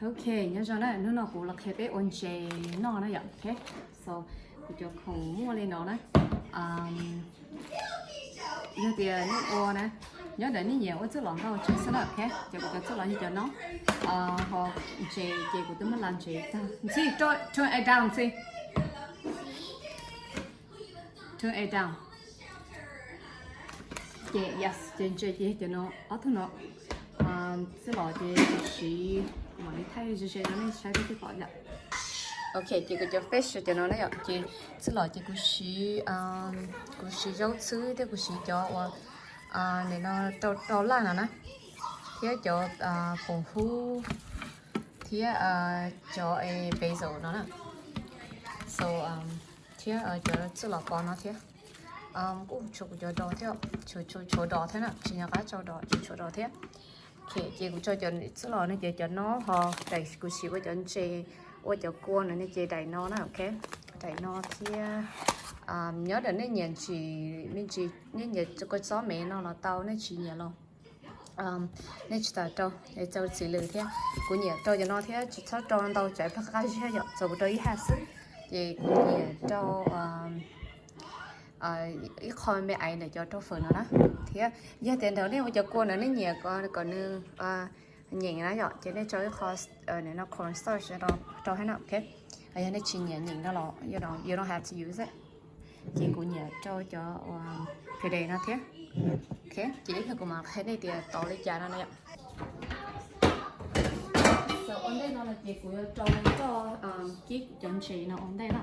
Ok, nyob zoo na, hnub no kuv los qhia peb ua ntses noj na yom. Ok, so kuv cov khoom muaj li no na. Yog tias nej ua na, nyob ntawm nej nyiam ua txuj lom ntau tsev xwb na. Ok, ces kuv cov txuj lom yog cov no. Ho ntses ces kuv twb muab la ntses tag. Ntxhi, turn it down, Ntxhi. Turn it down. Ces yes, ces ntses ces cov no, ob tug no. Txuj lom ces kuv siv, mam li thaij ze ze rau nej saib thiaj pom yom. Ok, ces kuv cov fish cov no na yom, ces txuj lom ces kuv siv, kuv siv zaub txhwb thiab kuv siv cov uas nim no rau rau laj no na, thiab cov poom hub thiab cov basil no na. So thiab cov txuj lom pov no thiab. Kuj tshuav kuv cov dos thiab, tshuav dos thiab na, tsis nco qab tso dos, tshuav dos thiab. Ok, ces kuv tso cov txuj lom no ces cov no ho daim kuv siv ua cov ntses, ua cov kua no ne ces daim no na, ok. Daim no thiab nyob ntawm nej nyiam ntsis me ntsis, nej nyiam kua txob me no los tau, nej tsis nyiam los nej tsis tas rau, es txaus txim lwm thiab. Kuv nyiam rau cov no thiab, tsis txhob rau ntau tsam pheej qab zog yom, txaus kuv rau ib haj xwb. Ces kuv nyiam rau ib qho me aiv ntawm cov rau fawm no na. Thiab yog tias nrog nej ua cov kua no nej nyiam kom nws nyeem na yom, ces nej rau ib qho no cornstarch rau thiab na, ok. Yog nej tsis nyiam nyeem no los you don't have to use it. Ces kuv nyiam rau cov puree no thiab. Ok, ces ib pliag kuv mam qhia nej tias tov li cas no na yom. Ua ntej no ces kuv yuav rau cov kib cov ntses no ua ntej na.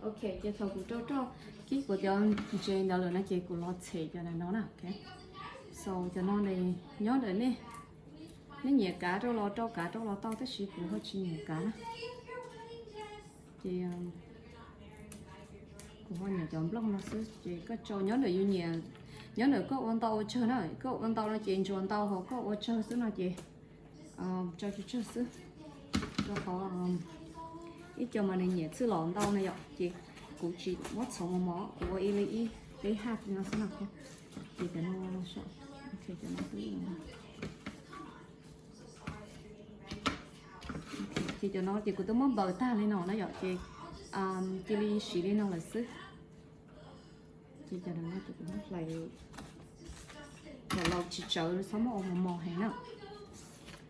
Ok, ces thaum kuv rau rau kib kuv cov ntses ntawd lawm no ces kuv los txhem cov ntawm no na. So cov no nyob ntawm nej, nej nyiam kav rau los rau, kav rau los tau, tab sis kuv ho tsis nyiam kav na. Ces kuv ho nyiam cov nplooj no xwb, ces koj tso nyob ntawm yus nyiam, nyob ntawm koj ua ntau ua tsawg na, koj ua ntau no ces ntsuas ntau, ho koj ua tsawg xwb no ces tso tsawg tsawg xwb. Rau qhov ib co mas nws nyiam txwj lom ntau na yom, ces kuv tsis muab txhoov mos mos, kuv ua ib li ib peb haj li no xwb no. Ces cov no, ok, cov no twb, ces cov no ces kuv twb muab npaws tag li no na yom, ces cia li siv li no lawm xwb. Ces cov no ces kuv muab hlais kom laus tsis tsawv, txhob muab ua mos mos heev na.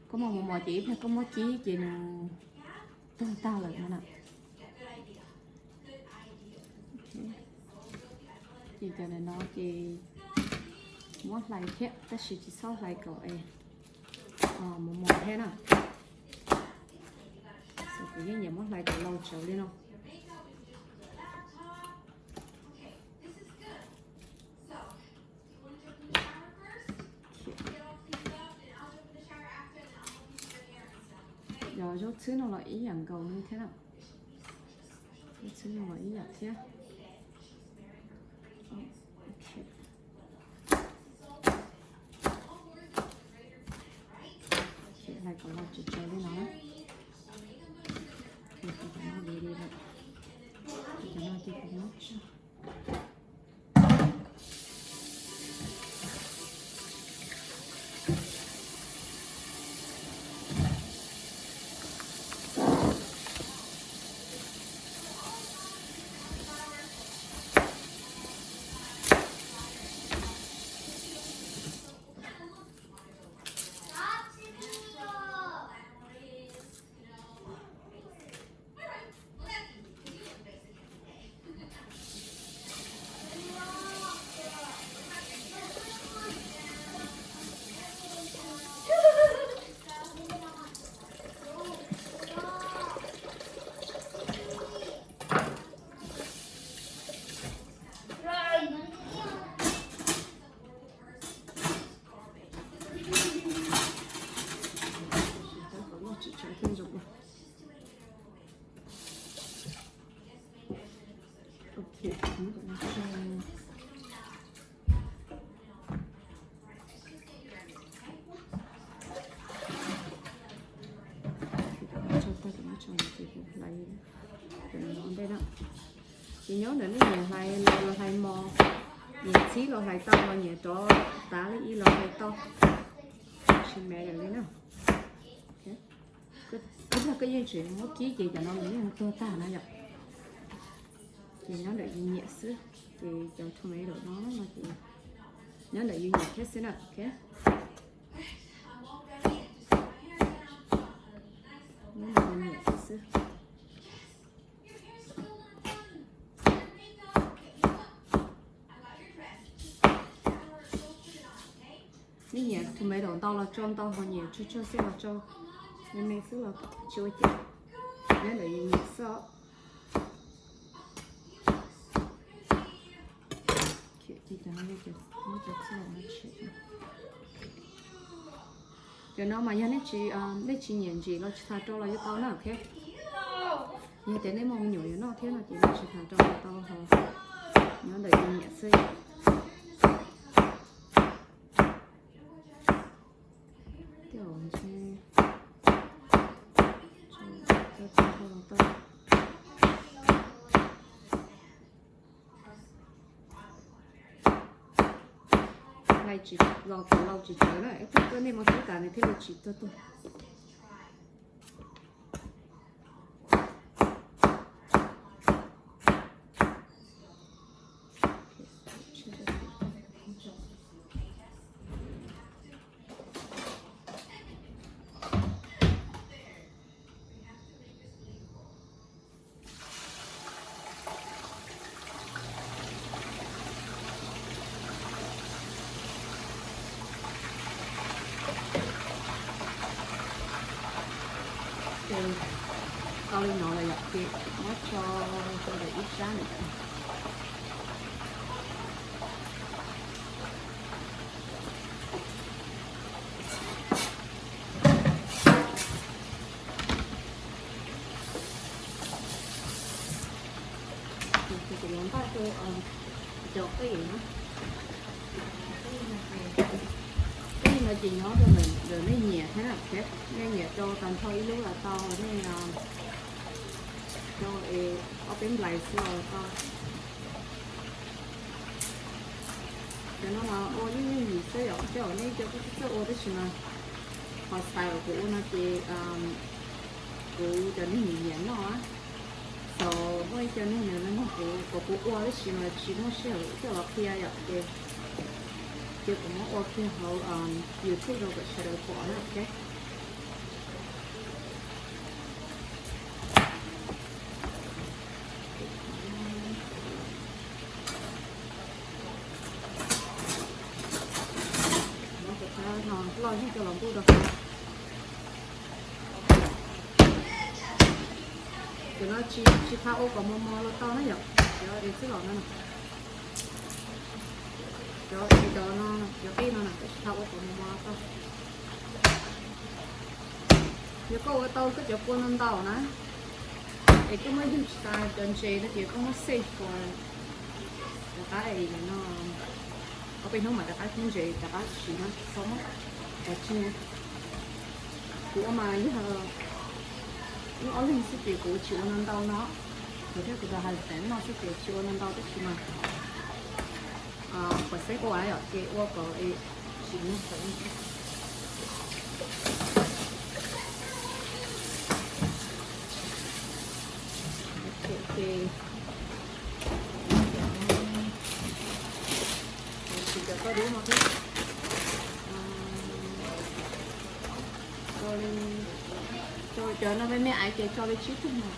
Koj muab mos mos ces ib pliag koj muab kib ces nws tuag tag lawm no na. Ces cov ntawm no ces muab hlais thiab, tab sis tsis txhob hlais kom mos mos thiab na. Kuv yeej nyiam muab hlais kom laus tsawv li no. Yog zaub txhwb no los ib yam nkaus li thiab na. Zaub txhwb no los ib yam thiab. Hlais kom los tsawv tsawv li no na. Cov no li li lawm. Cov no ces kuv muab tso. Hlais ntej na. Ces nyob ntawm nej nyiam hlais los hlais mos, nyiam txhib los hlais tau, nyiam rov tav li ib los hlais tau, tsis matter li na. Ib pliag koj yeej tseem muab kib ces cov no nws yeej tuag tag na yom. Ces nyob ntawm yus nyiam xwb, ces cov tomato no no ces nyob ntawm yus nyiam thiab xwb na, ok. Nyob ntawm yus nyiam thiab xwb. Nej nyiam tomato ntau los tso ntau, ho nyiam tsawg tsawg xwb los tso, me me xwb los tsis ua cas, nyob ntawm yus nyiam xwb os. Cov no mas yog nej tsis, nej tsis nyiam ntsim los tsis tas rau los yeej tau na, ok. Yog tias nej muaj me nyuam yuav noj thiab no ces nej tsis tas rau los tau, ho nyob ntawm yus nyiam xwb. Tej zaum ntshe tau tau tau. Hlais tsis los kom laus tsis tsawv na, ib pliag nej muab kib tas nws thiaj li tsis tuag tuag. Tau li no lawm yom, ces muab tso rau ntawm ib sab ntawm. Ces kuv yuav npaj rau cov qij na. Qij no ces nyob rau ntawm nej nyiam thiab na, nej nyiam rau tag nrho ib lub los tau, nej rau ob peb nplais xwb los tau. Cov no mas ua yeej yooj yim xwb yom, tej zaum nej cov kuj tsis txawj ua tab sis mas qhov style kuv ua no ces kuv cov neeg nyiam noj. Xav muaj ib co neeg nws nug kuv kom kuv ua tab sis mas tsis muaj sij hawm coj los qhia yom, ces cia kuv muab ua kiag hauv YouTube rau kom sawv daws pom na, ok. Muab cov kab no loj zeeg coj los npuj rau hauv. Cov no tsis tas ua kom mos mos los tau na yom, cov es xwb los no. Cov es cov no, cov qij no na, tsis tas ua kom mos mos los tau. Yog koj ua tau koj cov kua ntau ntau na, es koj muab yug tsis tas cov ntses no ces koj muab save for rov qab es no, ob peb hnub mam rov qab khib ntses rov qab siv na, txhob muab cov tseg. Kuv ua mas yog wb ob leeg xwb ces kuv tsis ua ntau ntau no, kuv thiab kuv tus husband noj xwb ces tsis ua ntau ntau tab sis mas pom xeb kua yom, ces ua kom tsis muaj. Ces tsis cov toj dub no thiab. Tso li, tso cov no me me aiv ces tso li tsib tug no.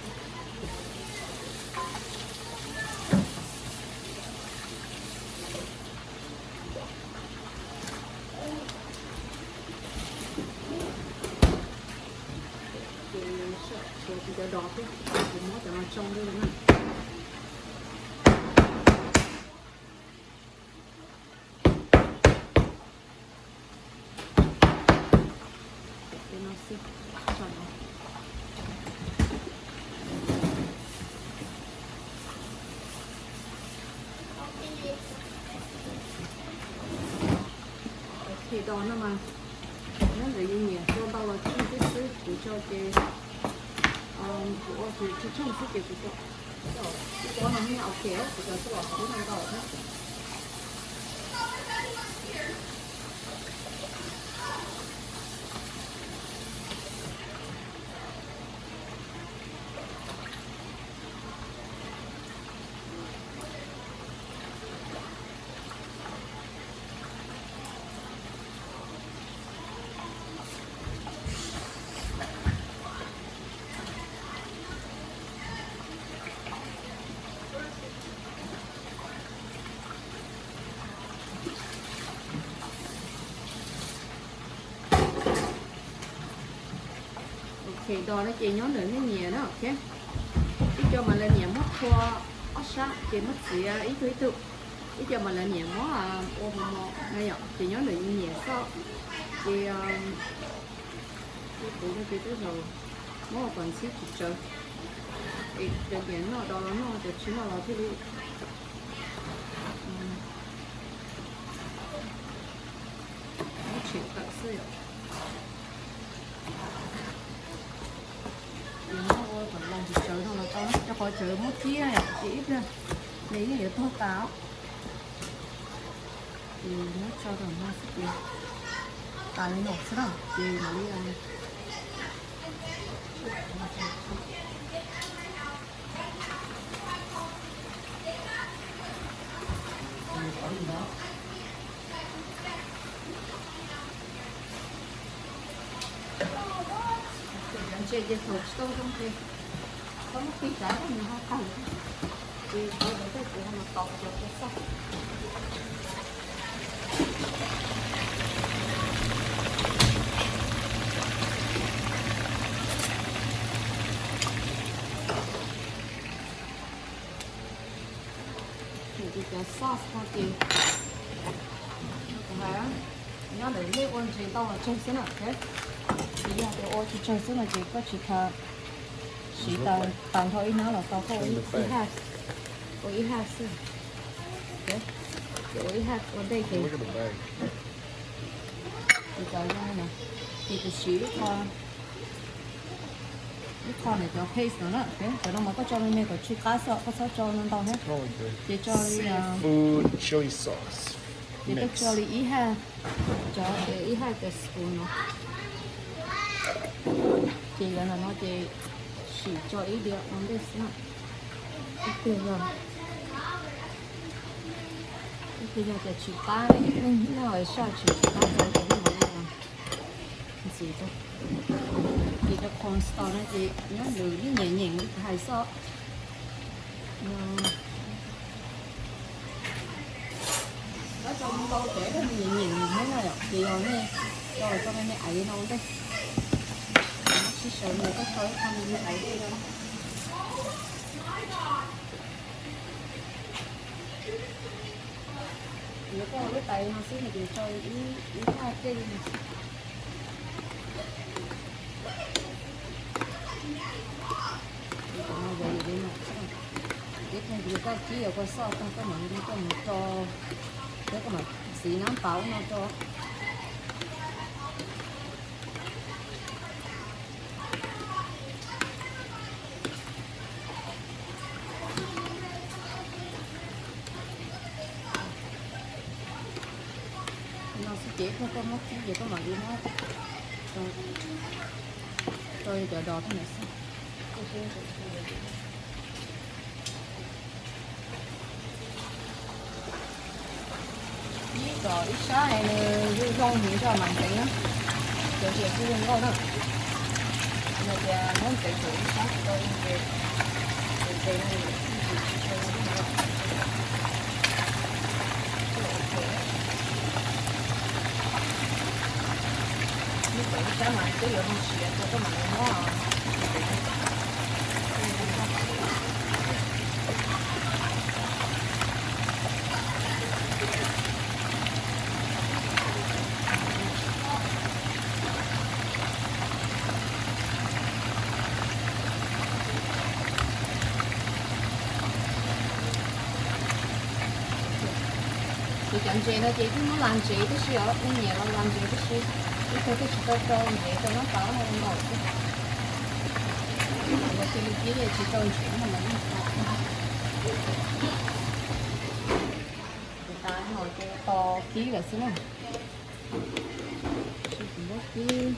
Ces tshuav kuv cov dos xwb, kuv muab cov no tsoo li na. Li no xwb, tso no. Cov dos no mas nyob ntawm yus nyiam tso ntau los tseg xwb xwb, kuv tso ces Kuv ua ces tsheej tsheej xwb ces kuv cov, kuv cov no ok, kuv cov tsis los qhov ub no ntau thiab. Ok, dos no ces nyob ntawm nej nyiam na, ok. Ib co mas lawv nyiam muab qhua ob sab ces muab txiav ib tug ib tug. Ib co mas lawv nyiam muab ua mos mos na yom, ces nyob ntawm nyiam xwb. Ces kuv no ces tej zaum muab ua kom ntxhib tsis tsawv. Es cov nyiam noj dos los noj, cov tsis noj los thiaj li muab tshwm tawm xwb yom. Ces muab ua kom los tsis tsawv no los tau, rau qhov txawm muab kib yom, ces ib pliag nws yeej yuav tuag tas. Ces muab tso rau no xwb ces tas li no xwb na, ces mam li Cov ntses ces thaum tsis tau zoo ces txhob muab qi tsav, nws ho tawg. Ces tau cov tej kuv ho los tos cov kua xoj. Ces cov sauce no ces kuv hais, nyob ntawm nej ua ntses ntau los tsawg xwb na, ces yog tias ua tsis tsawg xwb no ces koj tsis kha siv tas nrho ib hnab los tau, koj ua ib haj, ua ib haj xwb, ua ib haj ua ntej ces, ces cov no ces kuv siv ib qho, ib qho ntawm cov paste no na, cov no mas koj tso me me kom tsw qab xwb, koj txhob tso ntau ntau thiab. Ces tso li, ces koj tso li ib haj, cov ib haj cov spoon no. Ces cov no ces sim tso ib diav ua ntej xwb na. Ib pliag yog, ib pliag yog tias tsis qab, ib pliag saj tsis qab ces ib pliag ntxiv rau. Ces cov corn starch no ces nyob ntawm nej nyiam nyeem li kuv hais xwb. Tab tso ntau ces nyiam nyeem nws thiab na yom, ces yog nej tso los tso me me aiv no ua ntej. Sib sawv nws koj tso ib qho me me aiv tej no. Yuav koj ua lub tais no xwb no ces tso ib haj tej li no xwb. Ces cov no yuav li no xwb. Ib tag ces koj kib yuav kua xoj tag koj mam li muab koj mus tso, thiab koj mam ntxiv nab pas ub no rau. No xwb ces koj muab kib ces koj mam li muab tso li cov dos tej no xwb. Kib kom ib sab nws zoo zoo heev tso mam ntxeev na. Cov ntses kuj zoo nkauj na. Yog tias muab ntxeev kom ib sab tsis tau zoo ces ntxeev ntxeev no tsis tshua zoo li no. Muab kom ib sab mas twb yuav zoo siav tso koj mam li muab. Ces cov ntses no ces twb muab las ntsev tib si os, nej nyiam los las ntsev tib si, ib tug twb tsis tau rau ntsev rau nab pas no li no xwb. Ib yam tsis tau ntsev no mas yeej tau. Ces tas no ces tos kib lawm xwb na. Sim mus kib.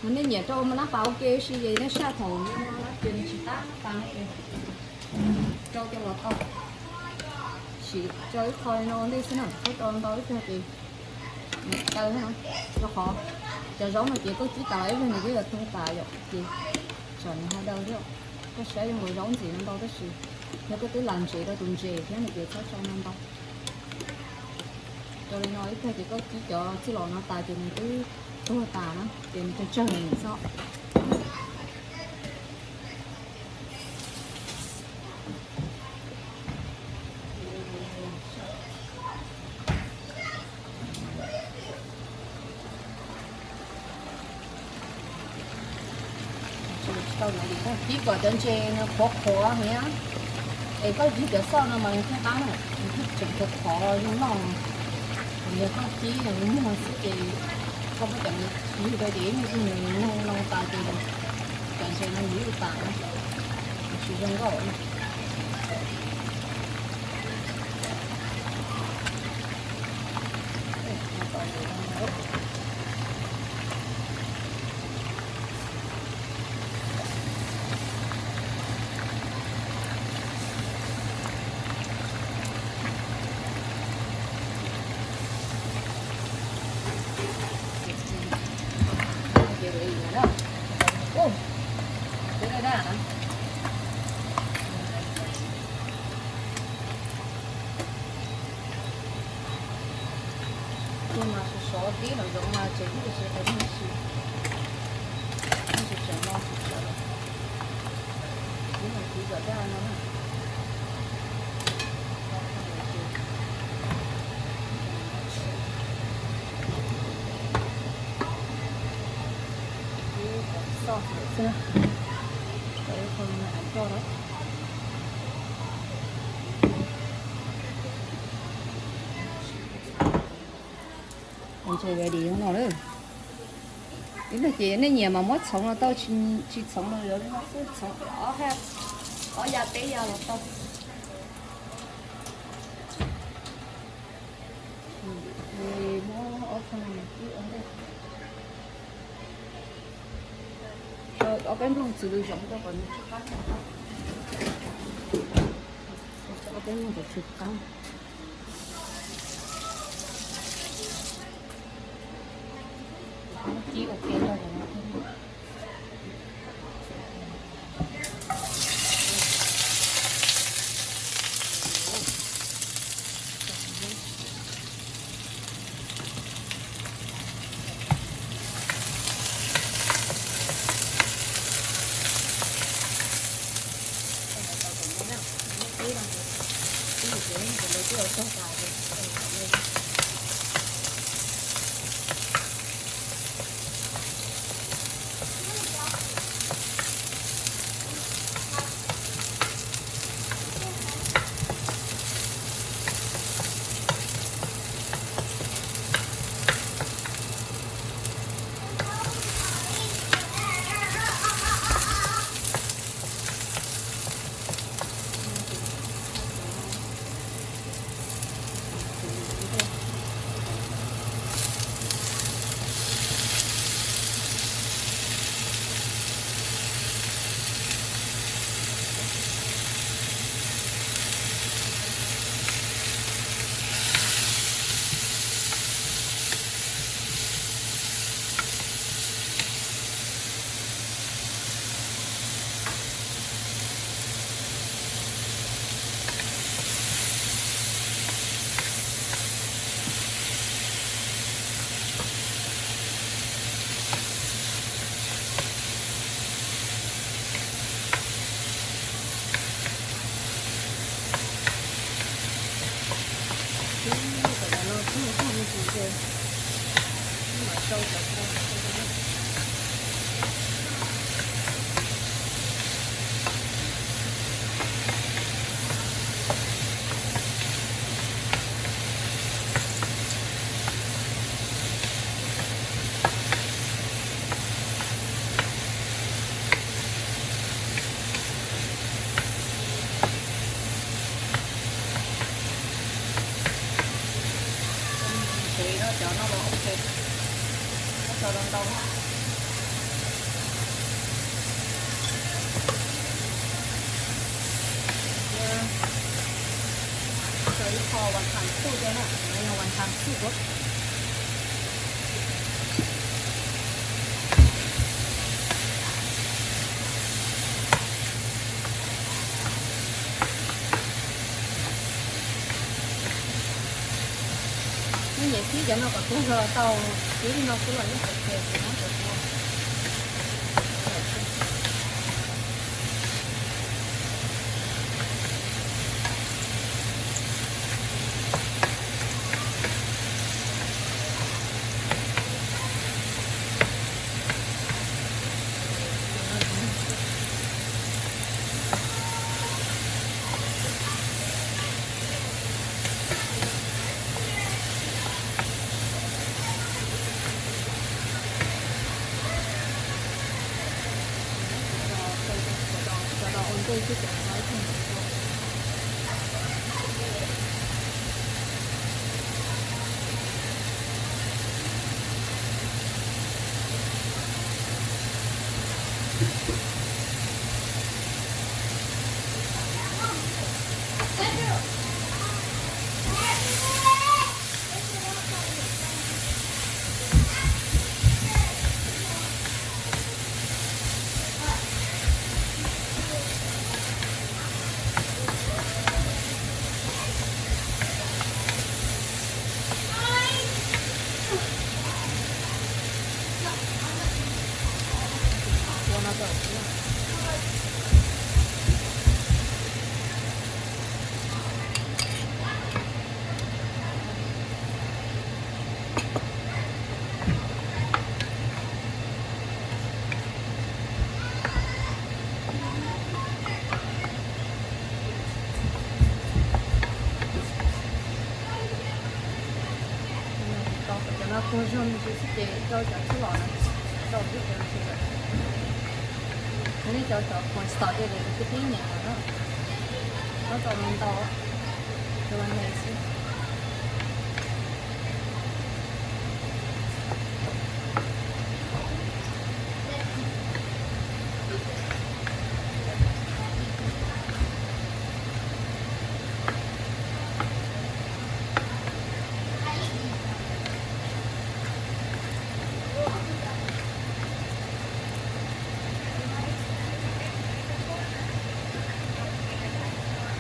Mas nej nyiam rau mas nab pas ua ke si ces nej saj thaum no ces nws tsis qab pas ces rau cov los tau. Sim rau ib qho no ntej xwb na, txhob rau ntau ib pliag ces nws daw no. Rau qhov cov zaub no ces koj kib tas los ib pliag nws twb yuav tuag tas yom, ces tsam nws ho daw thiab. Koj saib zoo nkaus zaub ntxim no ntau tab sis yog koj twb lam ntsev rau tus ntses thiab no ces txhob rau no ntau. Rau li no ib pliag ces koj kib cov txuj lom no tas ces nws twb tuag tas na, ces nws tsawg tsawg nws xwb. Kib kom cov ntses nws qhuav qhuav heev, es koj kib cov xoj no mas nws thiaj qab na, nws thiaj tseem qhuav qhuav zoo noj. Yog koj kib muag xwb ces koj muab cov ntawd ywg rau ces ib nyuag pliag nws noog no tas ces cov ntses no nws yuj tas na, tsis zoo nkauj. Tus mas sov sov tib los zoo mas tseem ib tug sawv daws yeej tsis, yeej tsis tseem no tsis tseem los. Ib no kib kom daj no na. Kib kom xoj xwb na. Kom ib qho no coj lawm. Ntses ready no lawm. Ib pliag ces nej nyiam mas muab txhoov los tau, tsis txhoov los yuav li no xwb, txhoov ob hab, ob ya peb ya los tau. Muab ob txhoov no ib ob ntej. Rau ob peb nplooj txwv lwm zoov rau kom nws tsw qab. Rau ob peb nplooj kom tsw qab. Kib ua ke rau. Cov no los ok, muab tso rau ntau. Tso ib qho wanton soup thiab na, no yog wanton soup. Neb nyiam kib cov no kom tuag zog tau, kib li no xwb los yeej ok, tsis muab cov tuag. Cov no tuag zog me ntsis xwb ces rau cov tsheb los na, rau lub cov no xwb. Nej cov cov corn starch ces lawv twb pib nyiam lawm na. Muab tso ntau, rau me xwb.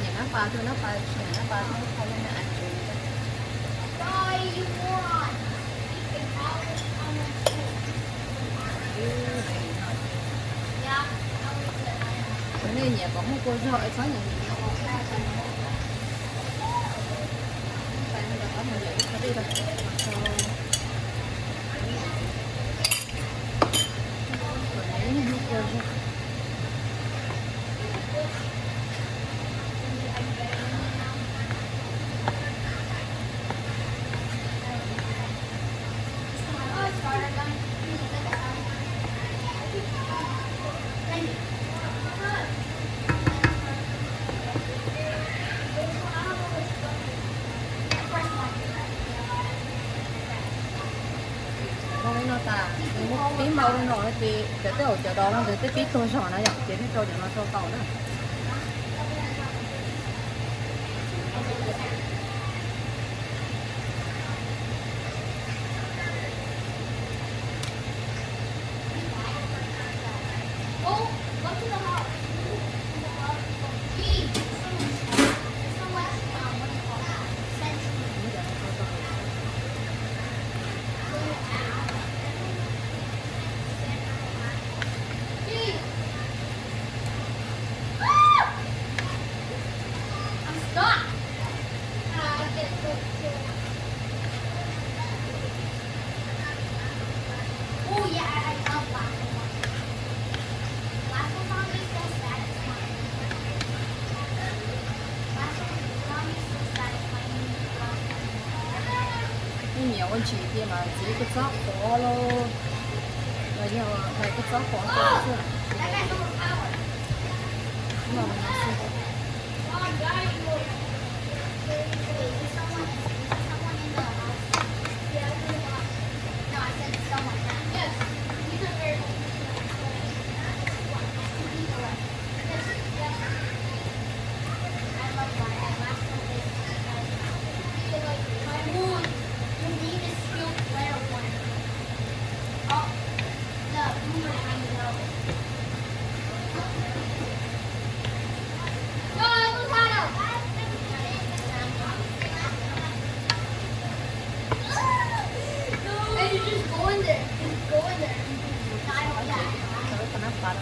Nyiam nab pas, nab pas, nyiam nab pas, nab pas, nab pas. Nej nyiam kom muaj kua zog es txhob nyiam nyiam. Zoo li no tas, nws muaj pib npaum li no ces cov tej zaum cov dov no nws twb pib tuag zog na yom, ces nej rau cov no rau tau na. Nej nyiam ua ntsis tiag mas txiav kua txob qhuav los, los yog hais kua txob qhuav xwb. No, no xwb. Muab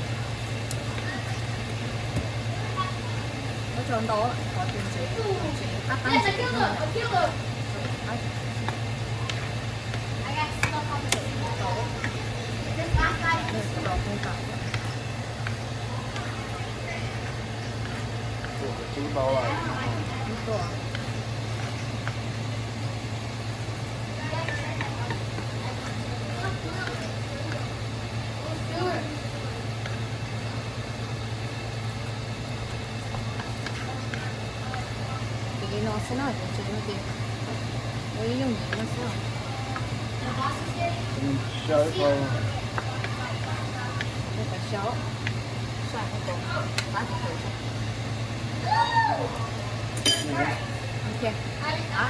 tso ntau, qhov tias ntsev, ntsev qab qab ntsev. Ces li no xwb na, cov ntses no ces ua ib yooj yim no xwb. Ua kav xyaw, xyaw qhov kaum qab tim kaum. Ok, a,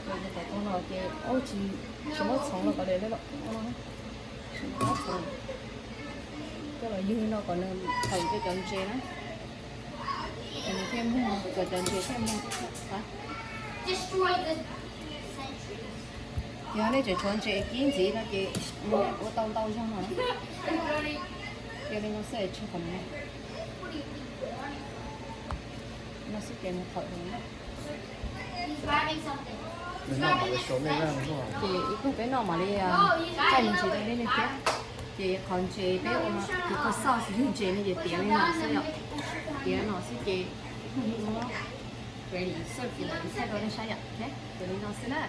cov tau no ces ua tsis, tsis muab txhoov los kav liam li lawm. Tsis muab txhoov, coj los ywg no kom nws thaum cov ntses na, kom nws thiaj muag, kom cov ntses thiaj muag. Yog nej tseem tshuav ntses kib ntxiv no ces nws ua tau ntau zog no. Cia li no xwb, tseg qhov no. No xwb ces nws thaum no. Ces ib pliag peb noj mam li thaij me ntsis rau nej thiab. Ces qhov ntses peb ua no ces kua xauce ntses no ces tiav li no xwb yom. Tiav no xwb ces ib pliag muab ready serve ces mam li thaij rau nej saib yom. Ces li no xwb na.